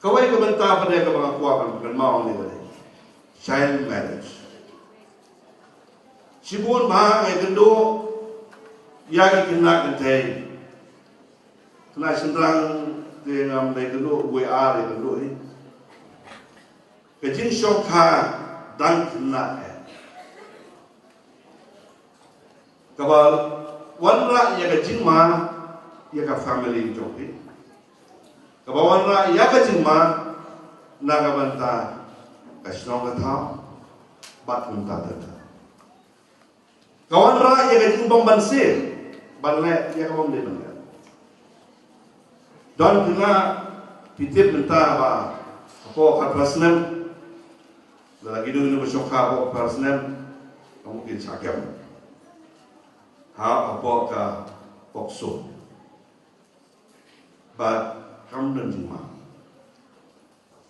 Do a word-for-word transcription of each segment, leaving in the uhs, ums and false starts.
Kawei ka bynta pat de kaba nga kwah ban kynmaw hangne ka dei child marriage. Shibun bha ngi kynduh ïa ki khynnah kynthei. Khynnah shynrang te ngam dei kynduh, wei ar ïa kynduh hi. Ka jingshongkha dang khynnah eh. Kaba wanrah ïa ka jingma ïa ka family jong phi. Kaba wanrah ïa ka jingma na ka bynta ka shnong ka thaw bad kumta ter ter. Ka wanrah ïa ka jingbym banse ban leh ïa ka bym dei ban leh. Don khynnah phi tip mynta ba hapoh ka khatphra snem. Lada ki dei ki ba shongkha hapoh ka khatphra snem, ka mut kin shah kem ha hapoh ka POCSO. Bad kam don jingma.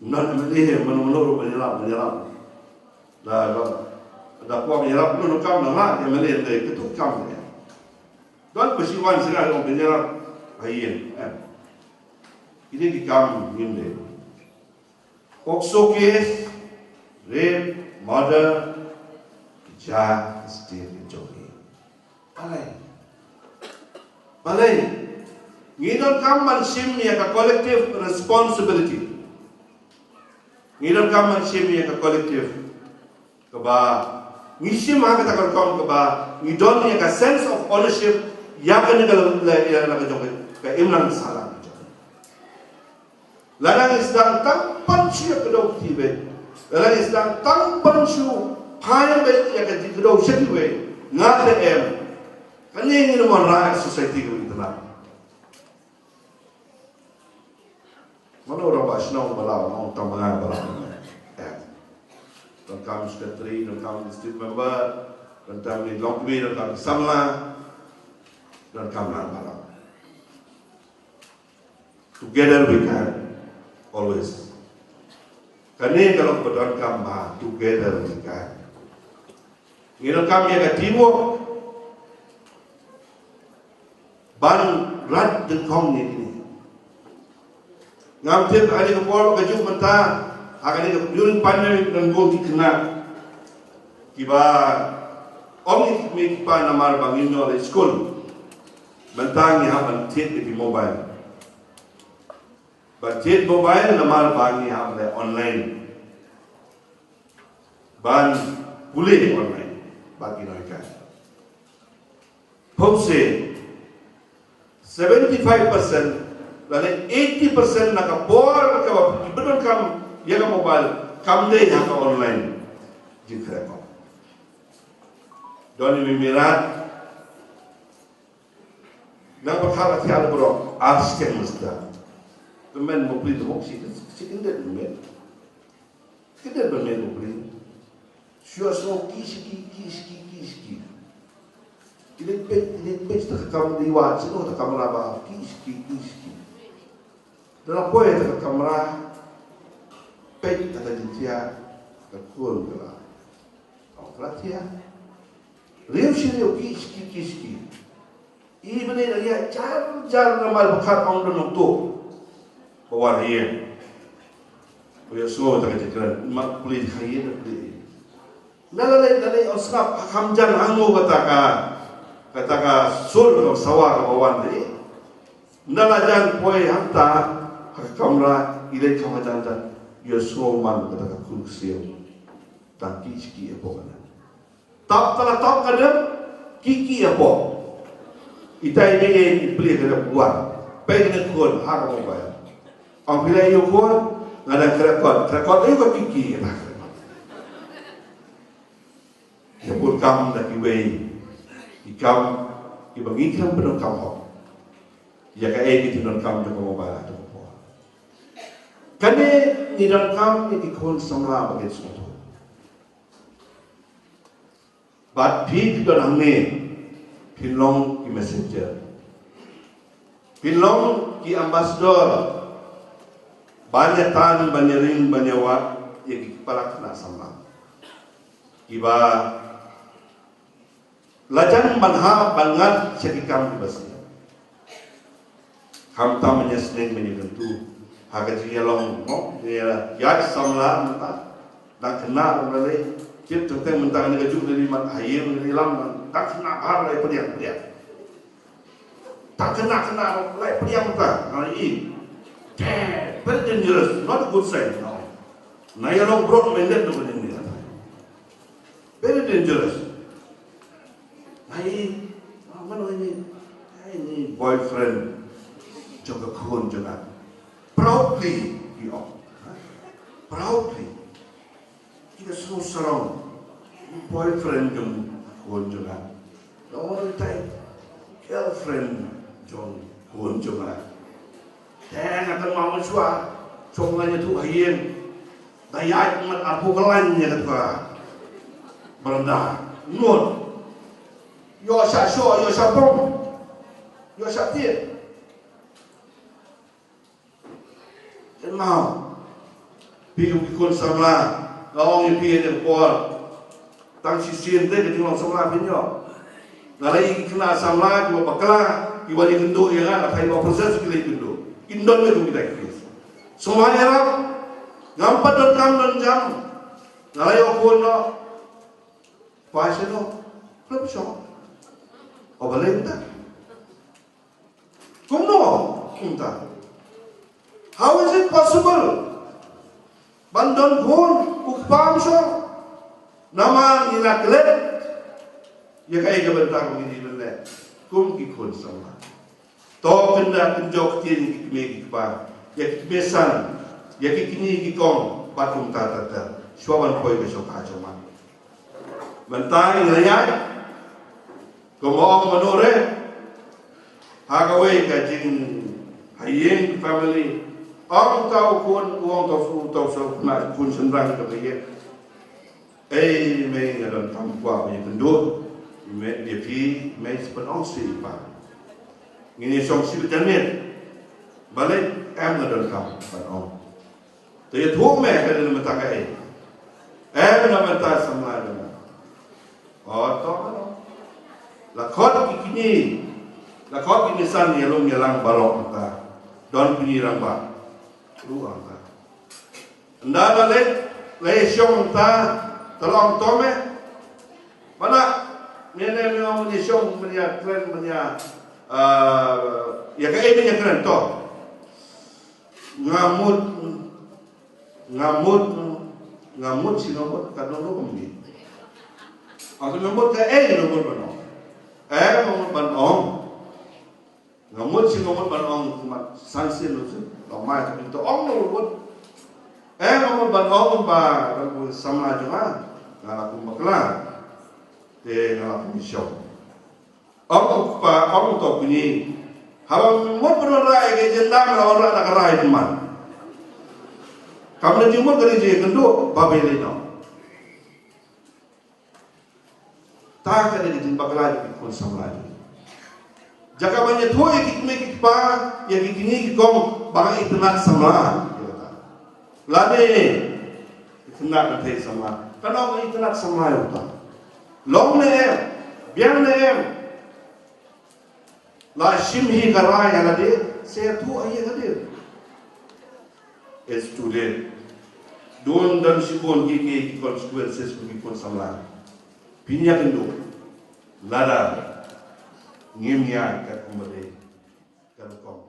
Ym don MLA mano mano ruh ban ïarap, ban ïarap. Da da da kwah ban ïarap, ym don kam, nang lah ki MLA, ym dei, katu kam ne. Don ba shi wan sha nga ban ïarap ha ïing, em. Ki dei ki kam ngim dei. POCSO case, rape, murder, ki jia ha state ka jong ngi. Balei? Balei? Ngi donkam ban shim ïa ka collective responsibility. Ngi donkam ban shim ïa ka collective kaba ngi shim ha kata ka rukom kaba ngi don ïa ka sense of ownership ïa kane ka la, la, ïa la ka jong ka imlang sahlang ka jong. Lada ngi sdang tang ban shu ïakdew kti beit, lada ngi sdang tang ban shu phai beit ïa ka jingkdew sha kiwei, nga te em, kane ngin ym wanrah ïa ka society kaba ngi tnat. Mano rangbah shnong ba lah ban ong tang ma nga ba lah ban ong. Em. Donkam secretary, donkam district member, donkam ki longkmie, donkam ki samla, donkam nang balang. Together we can, always. Kane ka long ba donkam ba together we can. Ngi donkam ïa ka teamwork ban rat dyngkhong ïa kine. Ngam tip ha kane ka por ka juk mynta ha kane ka during pandemic nang bun ki khynnah kiba ong ïa ki kmie ki kpa namar ba ngim ïoh leit skul. Mynta ngi hap ban thied ïa ki mobile. Ban thied mobile namar ba ngi hap leh online. Ban pule online bad ki nonghikai. Pynban seventy five percent lane eighty percent na ka por kaba ki pyndonkam ïa ka mobile kam dei ha ka online. Jingkhreh ko. Don i mih mihrad nang ba khar ati al borok ar skem mesta. Temen mo pli mo si si indet men. Kyndiat ba men u briew. Shuwa sngewbha ki shki, ki shki, ki shki. Ki dei peit, ki dei peit ta ka kam dei wan sngewbha ta kamra ba ki shki, ki shki. Da la poi ta ka kamra peit ta ka jingjia ka khun ka la. Ong ka la tia. Riew shi riew ki shki, ki shki. I bnai na ïa jar jar na mal bakhat ong don nong tu. Ba wan ïa. Ba ïa so ta ka jingkren ma puli ha ïa na puli. Na la lei na lei ong sngap ha kham jan hango kata ka kata ka sur ka sawa ka ba wan dei. Na la jan poi hangta ha ka kamra i lei kham ha jan jan ïa so man kata ka kur ksiu. Ta ki shki e pokana. Tap tala tap ka dep ki ki apo. Itai dei i pli ka dep buat. Pai ka dep khun ha ka mobile. Ang pila ïa khun nga dang krekot krekot ïa ka ki ki kata. Ïa pur kam da kiwei i kam i ba ngi khlem pyndonkam hok. Ïa kaei ki jingdonkam jong ka mobile ha ka por. Kane ngi donkam ïa ki khun samla ba kin sngewthuh. Bad phi ki don hangne phin long ki messenger. Phin long ki ambassador ban ïa tan ban ïa ring ban ïa wad ïa ki para khynnah samla. Kiba la jan ban hap ban ngat sha ki kam kiba sniew. Khamtam ban ïa sneng ban ïa kyntu Ha ka jingïalong mo, ïa, ïa samla mynta. Dang khynnah mynta lei. Tip teng teng mynta kane ka juk lei mat ha ïing lei lam. Dang khynnah bha lai pdiang pdiang. Dang khynnah khynnah lai pdiang mynta. Nga i. Te, very dangerous, not a good sign. No. Na ïalong broad minded tu kane ni. Very dangerous. Ai, mano ini? Ai, ini boyfriend jong ka khun jong nga. Proudly, ki ong. Proudly. Ki da sngewsarong. Boyfriend jong ka khun jong nga. Ong tai girlfriend jong ka khun jong nga. Te nga kynmaw mynshuwa, shong nga ïathuh ha ïing. Da ïaid mat arphew kyllain ïa kata ka baranda. Ngut. Ïoh shah shoh, ïoh shah bom. Ïoh shah tied. Kynmaw. Phi ki khun samla, nga ong ïa phi ha kane ka por. Tang shisien te ka jinglong samla phin ïoh. Nga la ïohi ki khynnah samla kiba bakla, kiba ïakynduh ïa nga, nga tharai ba process ki la ïakynduh. Kin don ne kum kita ki case. Sngewbha ïarap. Ngam pat donkam don jam. Nga la ïoh khun noh. Pha shano? Khlem shong. O balei mynta? Kumno? Kumta. How is it possible? Ban don khun u kpa um shong. Namar ngi la klet ïa kaei ka bynta ba ngi dei ban leh kum ki khun samla. To kynda kynjoh ktien ïa ki kmie ki kpa, ïa ki kmie san, ïa ki kñi ki kong bad kumta ter ter. Shuwa ban poi ka shongkha jong ma. Mynta ngi la ïaid. Kumba ong mano re ha kawei ka jing ha ïing family. Ong uta u khun, u ong uta u, uta u khun shynrang kaba ïeit. Ei mei, nga donkam kwah ban ïakynduh ïa phi mei, sa pynong seh ïa phi. Ngin ïa shong seh bad janmiet. Balei? Em, nga donkam ban ong. To ïathuh me, ka dei na bynta kaei? Em, na bynta samla jong nga. O to, la khot ki kñi, la khot ki kñi san ïalum ïalang baroh mynta. Don kñi rangbah ruh mynta. Ynda la leit, la ïashong mynta, te la ong to me. Bana, me ne me ong ïashong, me ïakren, me ïa, ah, ïa kaei me ïakren to. Nga mut, nga mut, nga mut shi nga mut, ka don ruh kumne. Ong nga mut kaei nga mut ban ong. Eh, nga mut ban ong. Nga mut shi nga mut ban ong kumne, san sien ruh sien. Long mai ka pynto ong nga mut. Eh, nga mut ban ong ba, ban ong samla jong nga. Nga la kum bakla. Te nga la kum i shong. Ong u kpa, ong uta u kñi. Haba mut ban wanrah ïa ka agenda, me la wanrah da ka rai pynban. Kam da jingmut ka ri jingkynduh ba balei noh. Ta ka dei ka jingbakla ïa ki khun samla jong ngi. Jaka ban ïathuh ïa ki kmie ki kpa, ïa ki kñi ki kong ba nga itynnad samla. Lane itynnad na thei samla. Kan ong itynnad samla ïa uta. Long ne em, biang ne em. La shim hi ka rai ha lade, sa ïathuh hi ha lade. It's too late. Don don shibun ki ki consequences ki khun samla. Phin ïakynduh. Lada ngim ïaid katkum ba dei, ka rukom.